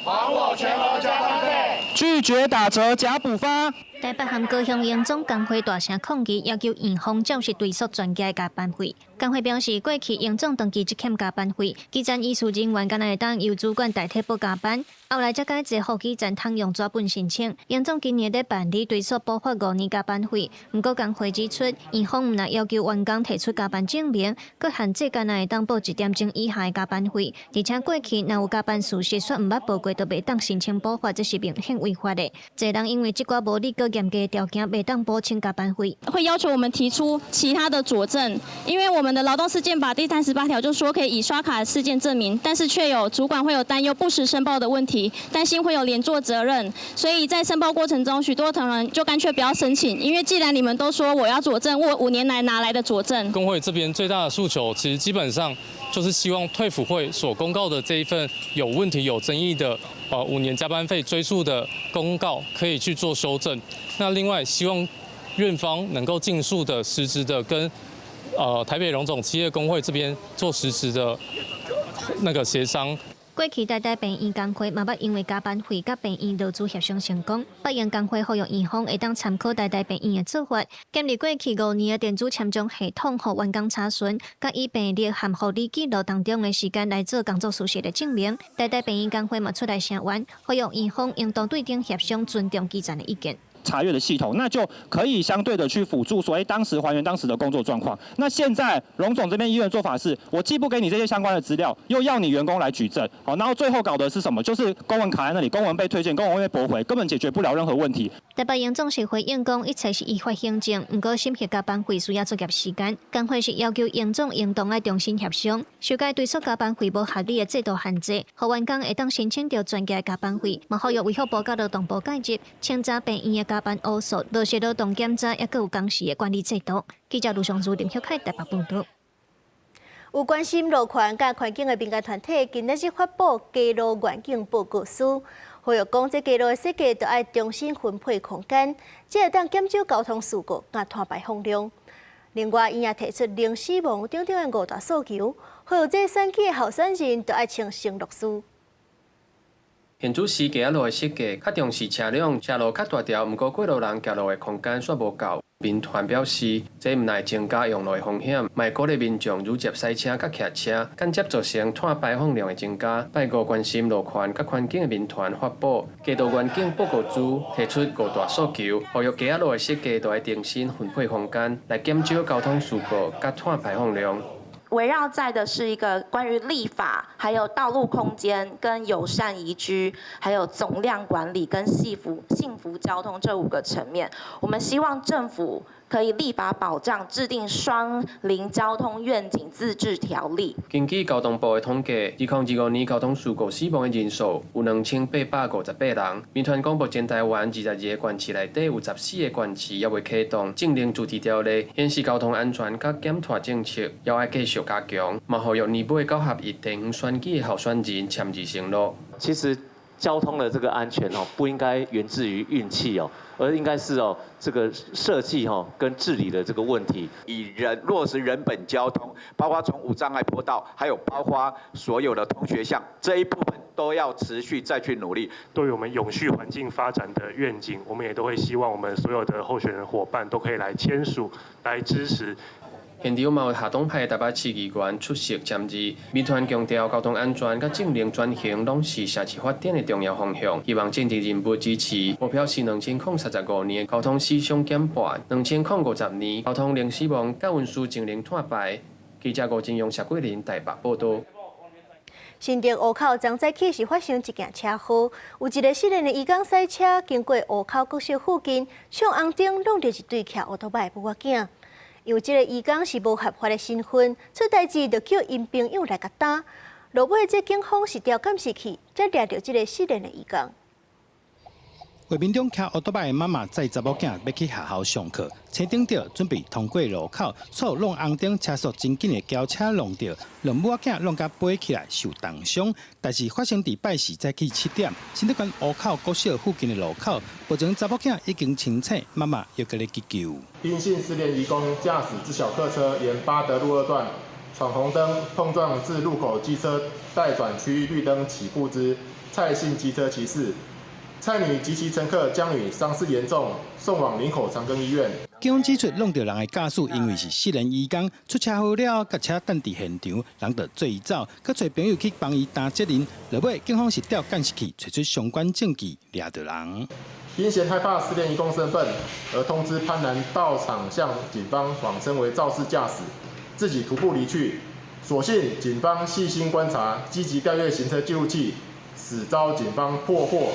還我全額加班費！拒絕打折假補發。台北和高雄榮總工會大聲抗議，要求院方照實追溯全額加班費。工會表示，過去榮總長期積欠加班費，基層醫事人員干焦會當由主管代替報加班，後來才改制，予基層通用紙本申請。榮總今年咧辦理追溯補發5年加班費，毋過工會指出，院方毋但要求員工提出加班證明，閣限制干焦會當報1點鐘以下的加班費，而且過去若有加班事實煞毋捌報過，就袂當申請補發，這是明顯違法的。濟人因為這寡無理閣嚴格條件，袂當補請加班費。會要求我們提出其他的佐證，因為我們的勞動事件法第38條就說可以以刷卡事件證明，但是卻有主管會有擔憂不實申報的問題，擔心會有連坐責任，所以在申報過程中，許多同仁就乾脆不要申請，因為既然你們都說我要佐證，我5年來哪來的佐證？工會這邊最大的訴求，其實基本上就是希望退輔會所公告的這一份有問題、有爭議的5年加班費追溯的公告，可以去做修正。那另外，希望院方能夠盡速的、實質的跟台北榮總企業工會這邊做實質的那個協商。過去台大病院工會嘛捌因為加班費佮病院勞資協商成功，北榮工會呼籲院方會當參考台大病院的做法，建立過去5年的電子簽帳系統，予員工查詢，佮以病歷和護理記錄當中的時間來做工作事實的證明。台大病院工會嘛出來聲援，呼籲院方應當對等協商，尊重基層的意見。查閱的系統，那就可以相對的去輔助，所謂當時還原當時的工作狀況。那現在榮總這邊醫院做法是，我既不給你這些相關的資料，又要你員工來舉證，好，然後最後搞的是什麼？就是公文卡在那裡，公文被退件，公文被駁回，根本解決不了任何問題。台北榮總是回應講，一切是依法行政，毋過審核加班費需要作業時間。工會是要求榮總應當愛重新協商，修改追溯加班費無合理的制度限制，予員工會當申請著全額加班費，嘛呼籲衛福部佮勞動部介入，清查病院的加班烏數，落實勞動檢查，抑閣有工時的管理制度。記者盧尚如林旭凱台北報導。有關心路權佮環境的民間團體，今日是發布街路願景報告書，呼籲講，這街路的設計著愛重新分配空間，才會當減少交通事故佮碳排放量。另外，伊也提出零死亡等等的五大訴求，呼籲這選舉的候選人著愛穿承諾書。現主時街仔路的設計較重視車輛，車路較大條，毋過過路人行路的空間煞無夠。民團表示，這毋但增加用路的風險，嘛會鼓勵民眾愈捷駛車佮騎車，間接造成碳排放量的增加。拜五關心路權佮環境的民團發布街道願景報告書，提出五大訴求，呼籲街仔路的設計著愛重新分配空間，來減少交通事故佮碳排放量。圍繞在的是一個關於立法，還有道路空間跟友善宜居，還有總量管理跟幸福交通這五個層面。我們希望政府可以立法保障，制定雙零交通願景自治條例。根據交通部的統計，2025年交通事故死亡的人數有2858人。民團講，目前台灣22個縣市內底有14個縣市猶未啟動政令自治條例，顯示交通安全佮減碳政策猶愛繼續加強。嘛呼籲年尾九合一地方選舉的候選人簽字承諾。其實交通的這個安全哦，不應該源自於運氣哦，而應該是哦這個設計哦跟治理的這個問題。以人落實人本交通，包括從無障礙坡道，還有包括所有的通學巷這一部分都要持續再去努力。對於我們永續環境發展的願景，我們也都會希望我們所有的候選人夥伴都可以來簽署，來支持。現場嘛有下黨派的台北市議員出席簽字。民團強調，交通安全佮政令轉型攏是城市發展的重要方向，希望政治人物支持。目標是2035年交通死傷減半，2050年交通零死亡，佮運輸淨零碳排。記者吳金勇、謝桂林台北報道。新竹湖口昨早起是發生一件車禍，有一个失聯的移工駛車經過湖口國小附近，衝紅燈挵著一對騎歐多擺的母仔囝。因為這个移工是無合法的身份，出代誌就叫𪜶朋友來共擔。落尾這警方是調監視器，才掠著這个失聯的移工。畫面中騎歐多擺的媽媽載查某囝欲去學校上課，青燈著準備通過路口，錯挵紅燈，車速真緊的轎車挵著，兩母仔囝挵共飛起來受重傷。代誌發生佇拜四早起7點，新竹縣湖口國小附近的路口，目前查某囝已經清醒，媽媽猶閣咧急救。丁姓失聯移工駕駛之小客車沿八德路二段闖紅燈碰撞至路口機車待轉區綠燈起步之蔡姓機車騎士。蔡女及其乘客江女傷勢嚴重，送往林口長庚醫院。警方指出，挵著人的駕駛因為是失聯移工，出車禍了後，共車等佇現場，人就做伊走，閣揣朋友去幫伊擔責任。落尾，警方是調監視器，揣出相關證據，掠著人。因嫌害怕失聯移工身份，而通知潘男到場向警方謊稱為肇事駕駛，自己徒步離去。所幸警方細心觀察，積極調閱行車記錄器，始遭警方破獲。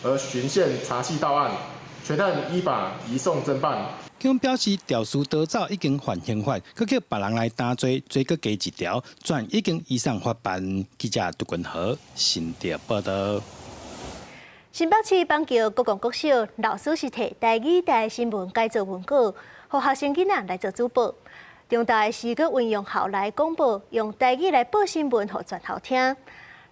而循線查緝到案，全案依法移送偵辦。警方表示，肇事逃走已經犯刑法，閣叫別人來擔罪，罪閣加一條，全已經移送法辦。記者杜君豪新竹報道。新北市板橋國光國小老師是提台語台新聞改做文稿，予學生囡仔來做主播。中大是閣運用校內廣播，用台語來報新聞，予全校聽。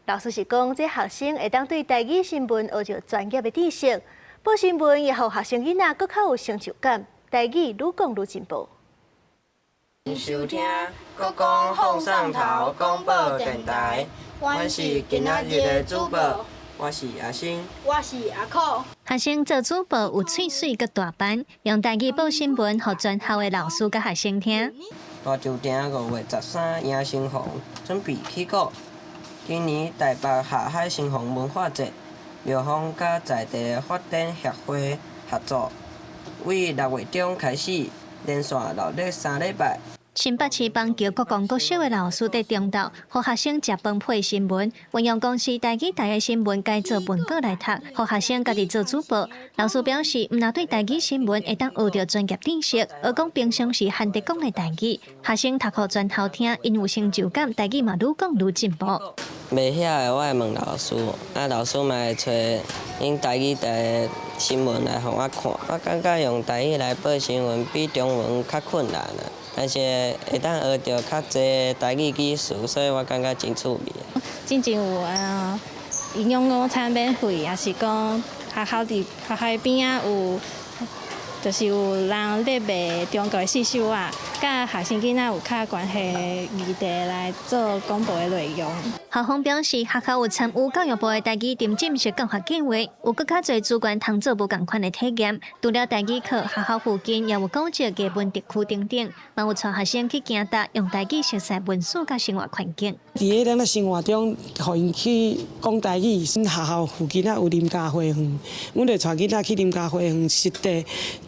老師是講，這學生會當對台語新聞學著專業的知識，報新聞也予學生囡仔閣較有成就感，台語愈講愈進步。收聽國光放送頭廣播電台，阮是今仔日的主播，我是阿星，我是阿可。學生做主播有喙媠閣大班，用台語報新聞，予全校的老師佮學生聽。大石埕5月13迎新房，準備起鼓。今年台北下海新房文化節，廟方佮在地發展協會合作，為6月中開始連續熱鬧3禮拜。新北市板橋國光國小的老師佇中晝，予學生食飯配新聞，運用公視台語台的新聞改做文稿來讀，予學生家己做主播。老師表示，毋但對台語新聞會當學著專業知識，而講平常時漢地講的台語，學生讀予全校聽，𪜶有成就感，台語嘛愈講愈進步。袂曉的我會問老師，啊老師嘛會揣𪜶台語台的新聞來予我看。我感覺用台語來報新聞比中文較困難啊。但是會當學著較濟台語語詞，所以我感覺真趣味。進前有營養午餐免費，抑是講學校佇學校邊仔有，就是有人咧賣中國的刺繡仔，佮學生囡仔有較關係的議題來做廣播的內容。校方表示，學校有參與教育部的台語沉浸式教學計劃，有閣較濟資源通做無仝款的體驗。除了台語課，學校附近也有古蹟、藝文特區等等，嘛有帶學生去行踏，用台語熟悉文史佮生活環境。佇咧咱的生活中，予𪜶去講台語。阮學校附近仔有林家花園，阮就帶囡仔去林家花園實地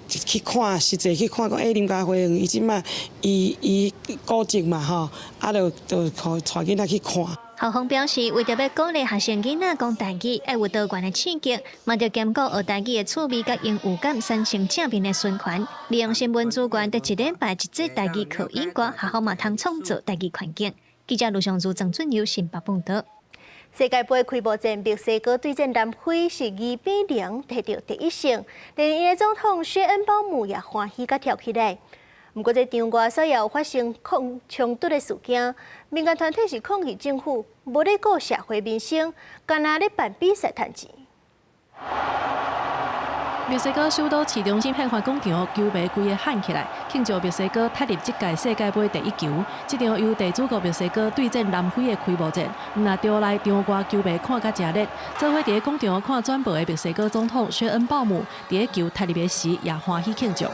去看，實際去看講，林家花園伊這擺伊伊古蹟嘛吼，啊，就就予帶囡仔去看。校方表示，為著欲鼓勵學生囡仔講台語，愛有多元的刺激，嘛著兼顧學台語的趣味佮榮譽感，產生正面的循環。利用新聞資源，佇一禮拜一節台語課以外，學校嘛通創造台語環境。記者盧尚如、曾俊友新北報導。世界盃開幕戰，墨西哥對戰南非是2比0摕著第一勝，連𪜶的總統薛恩鮑姆也歡喜佮跳起來。毋過，這場外煞也有發生抗衝突的事件，民間團體是抗議政府無咧顧社會民生，干焦咧辦比賽趁錢。墨西哥首都市中心憲法廣場，球迷規个喊起來，慶祝墨西哥踢入這屆世界盃第一球。這場由地主國墨西哥對戰南非的開幕戰，毋但招來場外球迷看甲誠熱，做伙佇咧廣場看轉播的墨西哥總統薛恩鮑姆，佇咧球踢入的時也歡喜慶祝。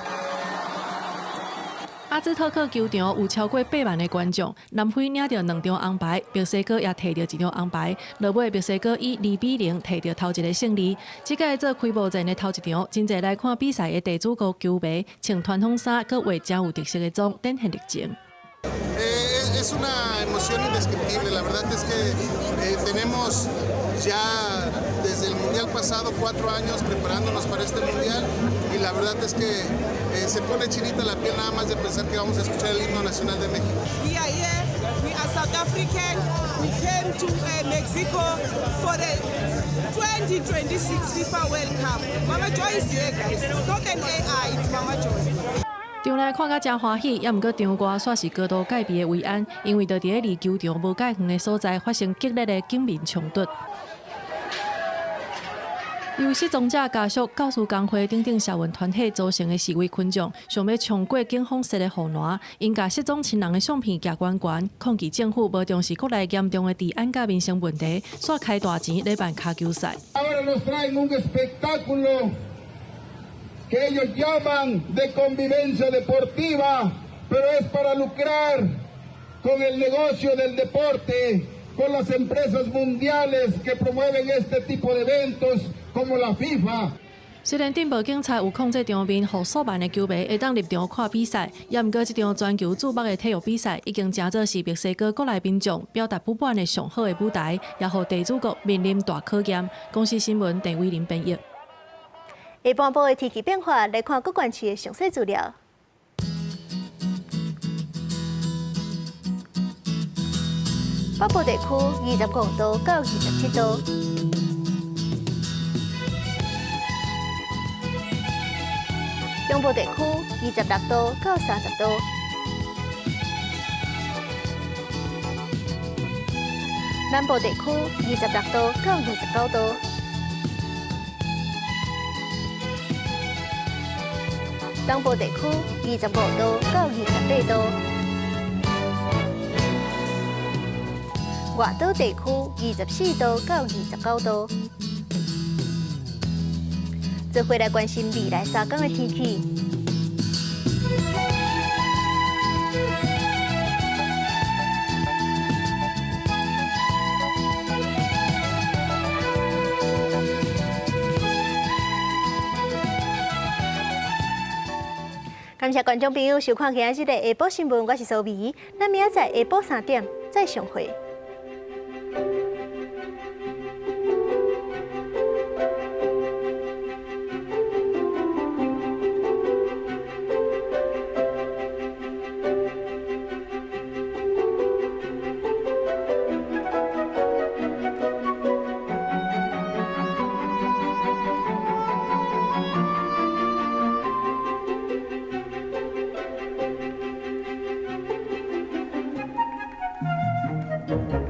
阿茲特克球場有超過8萬的觀眾，南非領著兩張紅牌，墨西哥也摕著一張紅牌。落尾墨西哥以2比0摕著頭一个勝利。這屆做開幕戰的頭一場，真濟來看比賽的地主國球迷穿傳統衫，閣畫誠有特色的妝，展現熱情。 Es una emoción indescriptible. La verdad es que tenemos ya desde el mundial pasado 4 años preparándonos para este mundial y la verdad es que se pone chinita la piel nada más de pensar que vamos a escuchar el himno nacional de México. We are here, we are South African, we came to Mexico for the 2026 FIFA World Cup. Mama Joy is here, guys. It's not an AI, it's Mama Joy. 場內看甲誠歡喜，猶毋過場外煞是高度戒備的維安，因為就佇咧離球場無蓋遠的所在發生激烈的警民衝突。由失蹤者家屬、教師工會等等社運團體組成的示威群眾，想欲衝過警方設的護欄，𪜶共失蹤親人的相片舉懸懸，抗議政府無重視國內嚴重的治安佮民生問題，煞開大錢咧辦跤球賽。 Ahora nos traen un espectáculo que ellos llaman de convivencia deportiva, pero es para lucrar con el negocio del deporte, con las empresas mundiales que promueven este tipo de eventos como la FIFA. 雖然鎮暴警察有控制場面，予數萬的球迷會當入場看比賽，猶毋過這場全球矚目的體育比賽已經成做是墨西哥國內民眾表達不滿的上好的舞台，也予地主國面臨大考驗。公視新聞鄭偉林編譯。下半晡的天氣變化，來看各縣市的詳細資料。北部地區25度到27度。中部地區26度到30度。南部地區26度到29度。東部地區25度到28度。外島地區24度到29度。做伙來關心未來三工的天氣。感謝觀眾朋友收看今仔日的下晡新聞，我是蘇美，咱明仔載下晡3點再相會。